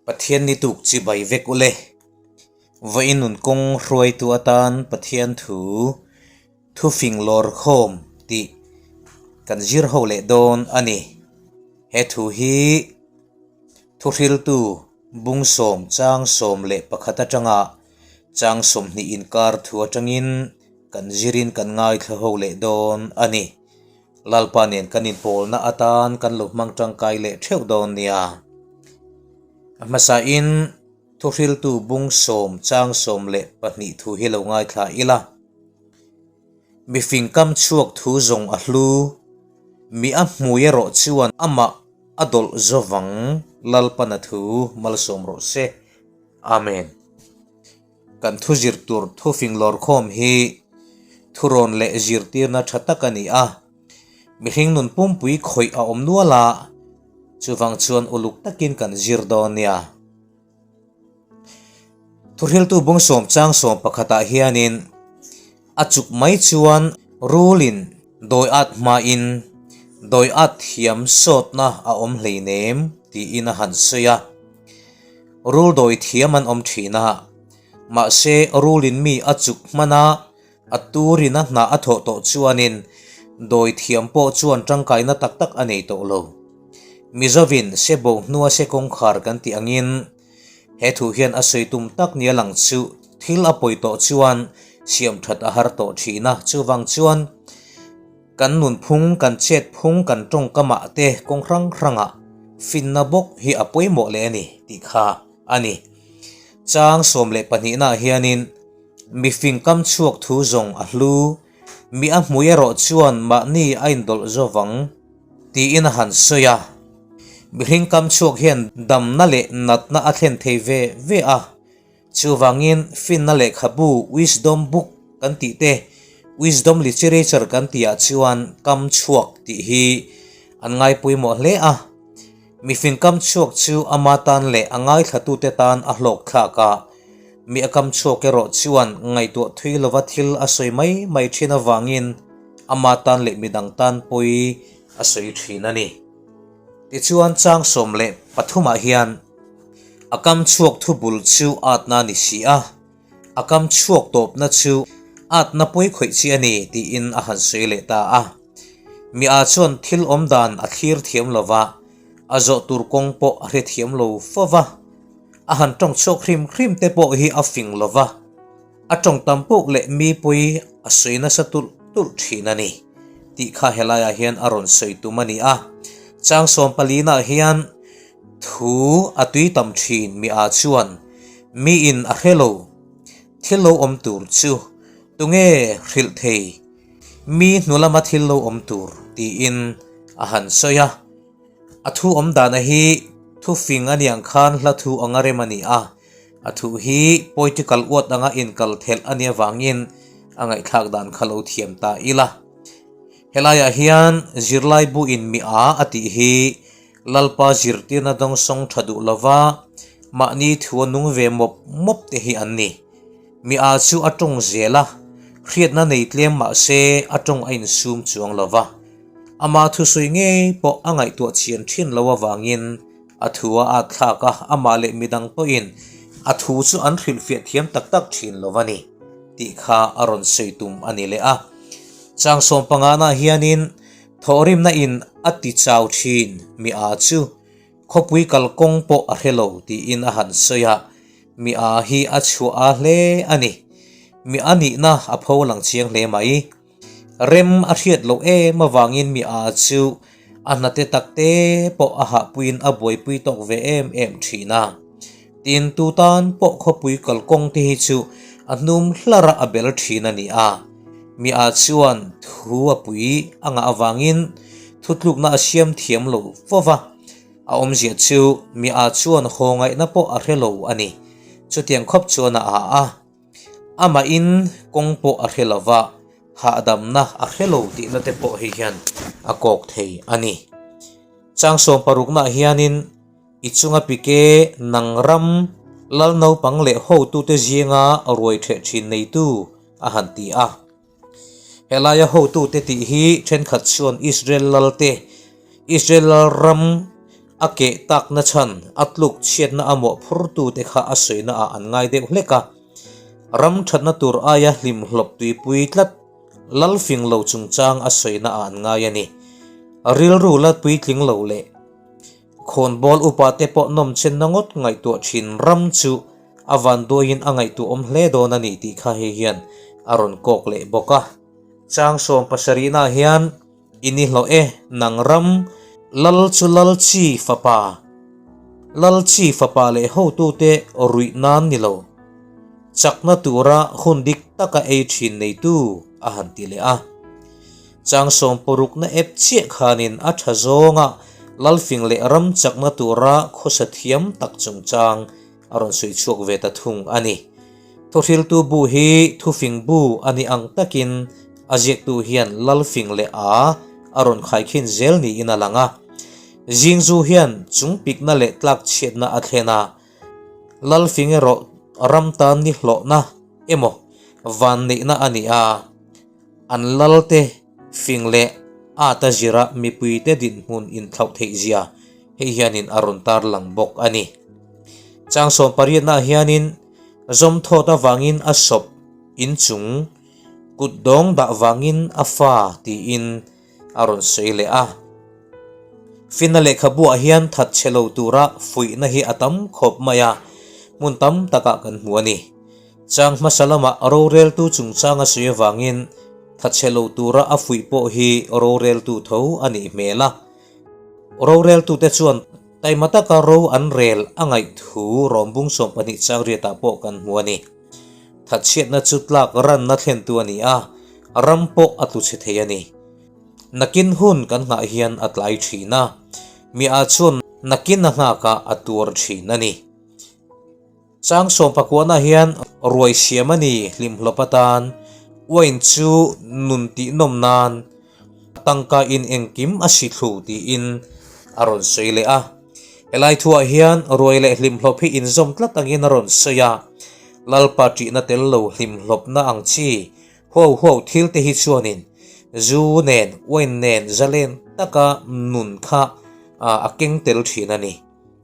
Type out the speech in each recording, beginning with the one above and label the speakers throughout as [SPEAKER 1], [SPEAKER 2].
[SPEAKER 1] Pathian ni tuk chibai vek ule. Vawiin nun kawng hruaitu atan Pathian thu thufing lawr khawm tih kan zir ho leh dawn a ni. He thu hi thuhriltu bungsawm chang 11 atanga chang 20 inkar thu atangin kan zirin kan ngaithla ho leh dawn a ni. Lalpa nen kan inpawlna atan kan lo hmang tangkai leh theuh dawn nia. A hmasain thuhriltu bung sawm chang 12 thu hi lo ngaithla ila. Mifing kam chhuak thu zawng a hlu, mi a hmui erawh chuan amah a dawlh zawvang Lalpana thu malsawm rawh se. Amen. Kan thu zir tur thufing lawrkhawm hi thurawn leh zirtirna tha tak a ni a, mihring nun pumpui khawih a awm nual a, chuvang chuan uluk takin kan zir dawn nia. Thuhriltu bawngsawm chang sawm pakhatah hianin a chuk mai chuan rulin dawi at hmain dawi at thiam sawtna a awm hleinem tiin a han sawi a. Rul dawi thiam an awm thin a, mahse rulin mi a chuk hman a, a turin a hnah a thawh tawh chuanin dawi thiam pawh chuan tangkaina tak tak a nei tawh lo. Mizovin se bo hnua se kawngkhar kan tih angin he thu hian a sawi tum tak nia lang chu thil a pawi tawh chuan siam that a har tawh thin a, chuvang chuan Kan nunphung, kan chetphung, kan tawngkamah te kawng hrang hrangah finna bawk hi a pawimawh leh a ni tih kha a ni. Chang 12 naah hianin mifing kam chhuak thu zawng a hlu, mi a hmui erawh chuan mahni a indawlh zawvang tiin a han sawi a. Mihring kam chhuak hian damna leh natna a thlen thei ve ve a. Chuvangin finna lehkhabu Wisdom Book kan tih te, Wisdom Literature kan tihah chuan kam chhuak tih hi an ngai pawimawh hle a. Mifing kam chhuak chu ama tan leh a ngaithlatute tan a hlawk thlak a, mi a kam chhuak erawh chuan ngaihtuah thui lova thil a sawi mai mai thin avangin ama tan leh midang tan pawi a sawi thin a ni. Tichuan chang 13 ah hian a kam chhuak thu bul chu atna a ni si a, a kam chhuak tawpna chu atna pawi khawih chi a ni tiin a han sawi leh ta a. Mi a chuan thil awm dan a thlir thiam lo va, a zawh tur kawng pawh a hre thiam lo fo va, a han tawng chhuak hrim hrim te pawh hi a fing lo va, A tawng tam puk leh mi pui a sawi nasa tulh tulh thin a ni tih kha helaiah hian a rawn sawi tum a ni a. Chang 14 ah hian thu a tui tam thin mi a chuan miin a hre lo, thil lo awm tur chu tunge hrilh thei, mi hnu lama thil lo awm tur tiin a han sawi a. A thu awm dana hi thufing a niang khan hla thu anga rem a ni a. A thu hi poetical uat anga inkal thelh a nih avangin a ngaihthlak dan kha lo thiam ta ila. Helaiah hian zirlai buin mi a a tih hi Lalpa zirtirna dawngsawng tha duh lova mahni thu a nung ve mawp mawp te hi an ni. Mi a chu a tawng zel a, hriatna nei tlem mahse a tawng a insum chuang lova. Ama thusawi ngei pawh a ngaihtuah chian thin lo avangin A thu a at thlak a, amah leh midang pawhin a thu chu an hrilhfiah thiam tak tak thin lo a ni tih kha a rawn sawi tum a ni leh a. Chang 15 naah hianin thawhrimna in a ti chau thin mi a chu khawpui kalkawng pawh a hre lo tiin a han sawi a, mi a hi a chhuah a hle a ni. Mi a nihna a pho lang chiang hle mai. Rem a hriat loh em avangin mi a chu a hnate takte pawh a hahpuiin a buaipui tawk ve em em thin a. Tin, tu tan pawh khawpui kalkawng te hi chu a hnum hlar a a bel thin a ni a. Mi a chuan thu a pui a ngah avangin thutlukna a siam thiam lo fo va. A awmzia chu mi a chuan haw ngaihna pawh a hre lo a ni. Chutiang khawp chuan a a a. Amahin kawng pawh a hre lo va, hahdamna a hre lo tihna te pawh hei hian a kawk thei a ni. Chang 60 naah hianin i chunga pike nang ram lal naupang leh hotute zinga ruai ṭheh ṭhin neitu a han ti a. Helaia hotute tih hi ṭhenkhat chuan Israel lalte, Israel lal ram. A keh takna chhan, a tluk chhiatna a mawhphurtute kha a sawina ah an ngai deuh hlek a. Ram thatna tur aia hlimhlawp tuipui tlat lal fing lo chungchang a sawina ah an ngai a ni. Rilru la puitling lo leh khawnbawl upa te pawh nawmchenna ngawt ngaihtuah thin ram chu a vanduaiin a ngaihtuahawm hle dawn a ni tih kha hei hian a rawn kawk leh bawk a. Chang sawmpasarihnaah hian I ni hlawh e, nang ram, lal chu lal chi fapa, lal chi fapa leh hotute ruih nan ni lo, chakna tura hun dik taka ei thin neitu a han ti leh a. Chang sawmparukna ep chiah khanin a tha zawnga lalfing leh ram chakna tura khawsa thiam tak chungchang a rawn sawi chhuak ve ta thung a ni. Thuhriltu bu hi thufing bu a ni ang takin a ziaktu hian Lalfing leh a a rawn khaikhin zel niin a lang a. Zingzu hian chungpikna leh tlakchhiatna a thlen a, Lalfing erawh ram tan ni hlawhna emaw vanneihna a ni a, an lalte fing leh at a zira mipuite dinhmun inthlauh theihzia hei hianin a rawn tarlang bawk a ni. Chang sawmpariatnaah hianin zawmthawt avangin a sawp inchung kut dawng dah vangin a fa tiin a rawn sawi leh a. Finna lehkhabuah hian that chhe lo tura fuihna hi a tam khawp mai a, hmun tam takah kan hmu a ni. Chang hmasa lamah roreltu chungchang a sawi avangin that chhe lo tura a fuih pawh hi roreltu tho a nih hmel a. Roreltute chuan taima taka ro an rel a ngaih thu rawmbung 12 chang riatah pawh kan hmu a ni. Thatchhiatna chu tlak ranna thlentu a ni a, ram pawh a tlu chhe thei a ni. Nakin hun kan nghah hian a tlai thin a, mi ah chuan nakin a nghakah a tuar thin a ni. Chang sawmpakuahna hian ruai siam a ni hlimhlawp atan, wine chu nun tihnawm nan tangka in engkim a si thlu tiin a rawn sawi leh a. Helai thuah hian ruai leh hlimhlawp hi inzawm tlat angin a rawn sawi a, Lalpa ṭihna tel lo hlimhlawpna ang chi huau huau thil te hi chuanin zu nen wine nen zalen taka nun kha a keng tel ṭhin a ni.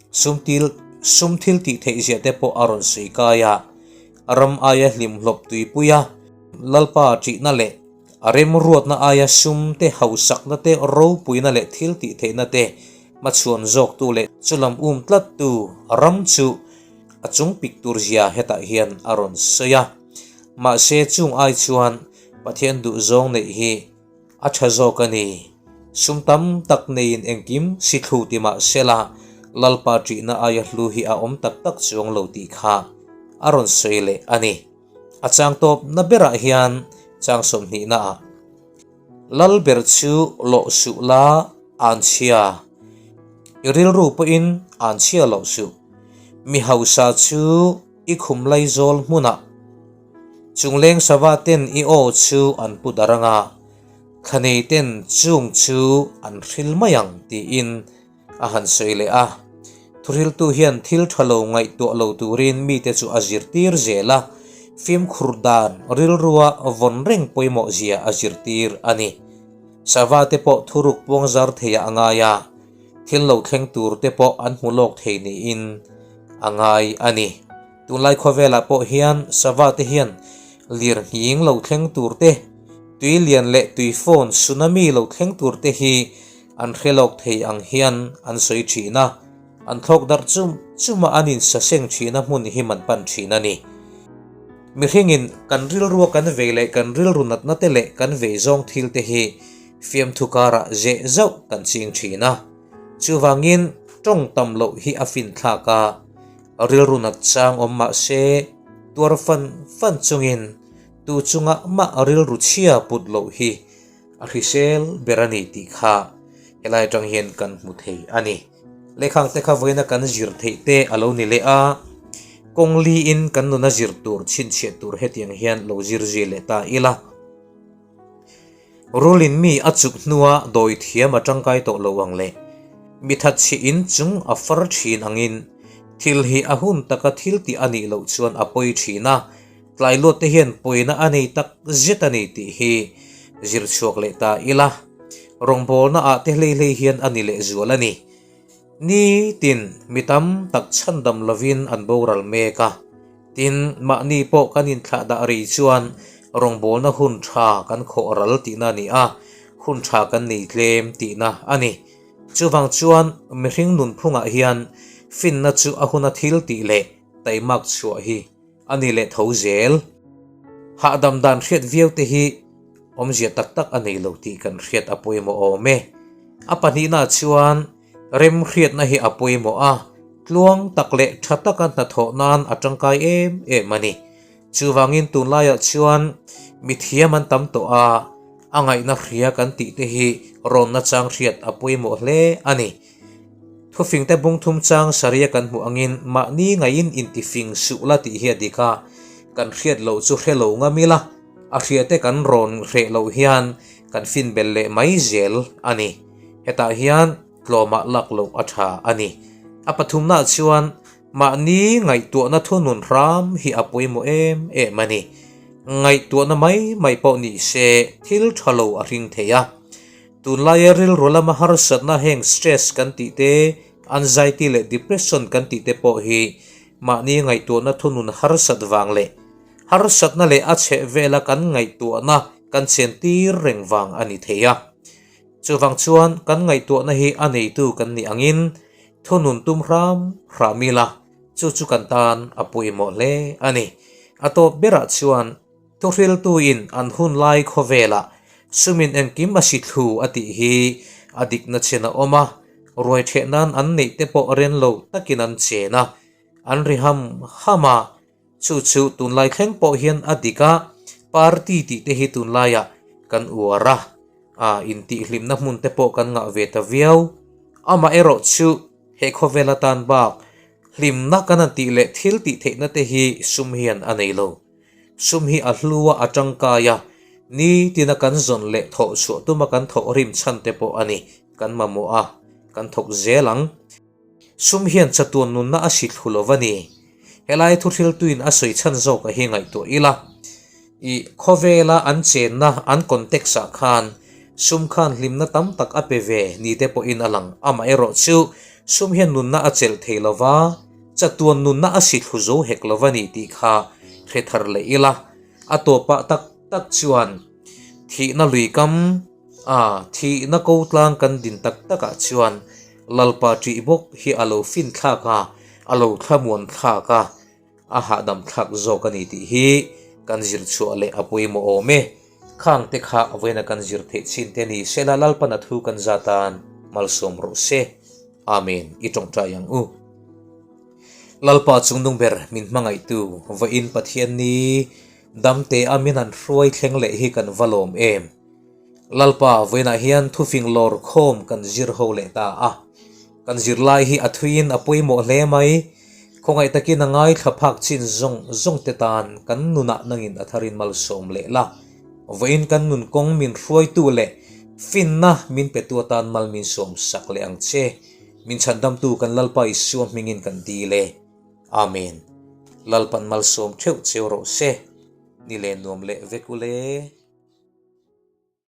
[SPEAKER 1] Sumtil sum thil tih theih ziah te pawh a rawn sawi kai a, ram aia hlimhlawp tuipui a, Lalpa ṭihna leh a remruatna aia sum te hausakna te ropuina leh thil tih theihna te hmachhuan zawktu leh chulam um tlattu ram chu a chung pik tur zia hetah hian a rawn sawi a. Mahse chung ai chuan Pathian duhzawng neih hi A tha zawk a ni. Sum tam tak neiin engkim si thlu ti mah sela, Lalpa ṭihna aia hlu hi a awm tak tak chuang lo tih kha a rawn sawi leh a ni. A chang tawpna berah hian chang sawmhnihnaah, Lal ber chu lawh suh la, an chhia. I rilru pawhin an chhia loh suh. Mi hausa chu i khum laizawl hmunah Chungleng sava ten i aw chu an pu dar anga, thlanei ten chung chu an hril mai ang tiin a han sawi leh a. Thuhriltu hian thil tha lo ngaihtuah lo turin mite chu a zirtir zel a, fimkhur dan rilrua vawn reng pawimawh zia a zirtir a ni. Sava te pawh thuruk puang zar theiah a ngai a, thil lo thleng tur te pawh an hmu lawk thei niin a ngai a ni. Tunlai khawvelah pawh hian sava te hian lir nghing lo thleng tur te, tui lian leh tui fawn tsunami lo thleng tur te hi an hre lawk thei ang hian an sawi thin a, an thlawk darh chum chum a an insaseng thin a hmun hi man pan thin a ni. Mihringin kan rilrua kan vei leh kan rilru natna te leh kan vei zawng thil te hi fiamthu karah zeh zauh kan ching thin a, chuvangin tawng tam loh hi a finthlak a, Rilru nat chang awm mah se, tuar fan fan chungin tu chunga mah rilru chhia put loh hi a hrisel ber a ni tih kha helai atang hian kan hmu thei a ni. Lehkhang te kha vawiina kan zir theih te a lo ni leh a, kawng liin kan nuna zir tur chhinchhiah tur hetiang hian lo zir zui leh ta ila. Rulin mi a chuk hnua dawi thiam a tangkai tawh lo ang le. Mi thatchhi in chung a far thin angin thil hi a hun taka thil tih a nih loh chuan a pawi thin a, tlai luat te hian pawina a nei tak zet a ni tih hi zir chhuak leh ta ila. Rawngbawlna ah te hlei hlei hian a ni leh zual a ni. Ni tin mi tam tak chhandam lovin an boral mek a, tin mahni pawh kan inthlahdah rei chuan rawngbawlna hun tha kan khawh ral tihna a ni a, hun tha kan nei tlem tihna a ni. Chuvang chuan mihring nunphungah hian finna chu a huna thil tih leh taimak chhuah hi a ni leh tho zel. Hahdam dan hriat viau te hi awmzia tak tak a nei lo tih kan hriat a pawimawh awm e. A pahnihna chuan remhriatna hi a pawimawh a, tluang tak leh tha taka hnathawh nan a tangkai em em a ni. Chuvangin tunlaiah chuan mithiam an tam tawh a, a ngaihna hria kan tih te hi rawnna chang hriat a pawimawh hle a ni. Thufingte bung thum chang saria kan hmuh angin mahni ngaiin intifing suh la tih hi a dik a, kan hriat loh chu hre lo ngam ila, a hriate kan rawn hreh loh hian kan fin bel leh mai zel a ni. Hetah hian tlawmah lak loh a tha a ni. A pathumnaah chuan mahni ngaihtuahna thunun hram hi a pawimawh em em a ni. Ngaihtuahna mai mai pawh ni se thil tha lo a hring thei a. Tunlaia rilru lama harsatna heng stress kan tih te, anxiety leh depression kan tih te pawh hi mahni ngaihtuahna thunun harsat vang leh harsatna leh a chheh vela kan ngaihtuahna kan chen tir reng vang a ni thei a. Chuvang chuan kan ngaihtuahna hi a neitu kan nih angin thunun tum hram hram ila chu chu kan tan a pawimawh hle a ni. A tawp berah chuan Thuhriltuin an hun lai khawvelah sumin engkim a si thlu a tih hi a dikna chen a awm a, ruai ṭheh nan an neih te pawh ren lo takin an chen a, an ri ham ham a, chu chu tunlai thleng pawh hian a dik a, party tih te hi tunlaiah kan uar a, a intihhlimna hmun te pawh kan ngah ve ta viau. Amaherawhchu he khawvel atan bak hlimna kan han tih leh thil tih theihna te hi sum hian a nei lo. Sum hi a hlu a, a tangkai a, nitina kan zawn leh thawh chhuah tuma kan thawh rim chhan te pawh a ni, kan mamawh a, kan thawk zel ang. Sum hian chatuan nunna a si thlu lo va ni. Helai thuhriltuin a sawi chhan zawka hi ngaihtuah ila, i khawvela an chenna an context ah khan sum khan hlimna tam tak a pe ve ni te pawhin a lang. Amaherawhchu sum hian nunna a chelh thei lo va, Chatuan nunna a si thlu zo hek lo va ni tih kha hre thar leh ila, a tawpah tak tak chuan thihna lui kam a thihna ko tlang kan din tak takah chuan Lalpa ṭih bawk hi a lo fin thlak a, a lo thlamuan thlak a, a hahdam thlak zawk a ni tih hi kan zir chhuah leh a pawimawh awm e. Khang te kha vawiina kan zir theih chin te ni sela Lalpan a thu kan zatan malsawm rawh se. Amen i tawngtai ang u. Lalpa chungnung ber min hmangaihtu vawiin Pathian ni damte a min han hruai thleng leh hi kan va lawm em. Lalpa vawiinah hian thufing lawr khawm kan zir ho leh ta a. Kan zirlai hi a thuiin a pawimawh hle mai. Khawngaih takin a ngaithla phak chin zawng zawng te tan kan nunah nangin a tharin malsawm leh la. Vawiin kan nun kawng min hruaitu leh finna min petu atan mal min sawm sak leh ang che. Min chhandamtu kan Lalpa Isua hmingin kan dil e. Amen. Lalpan malsawm theuh cheu rawh se. Ni leh nuam leh vek ule.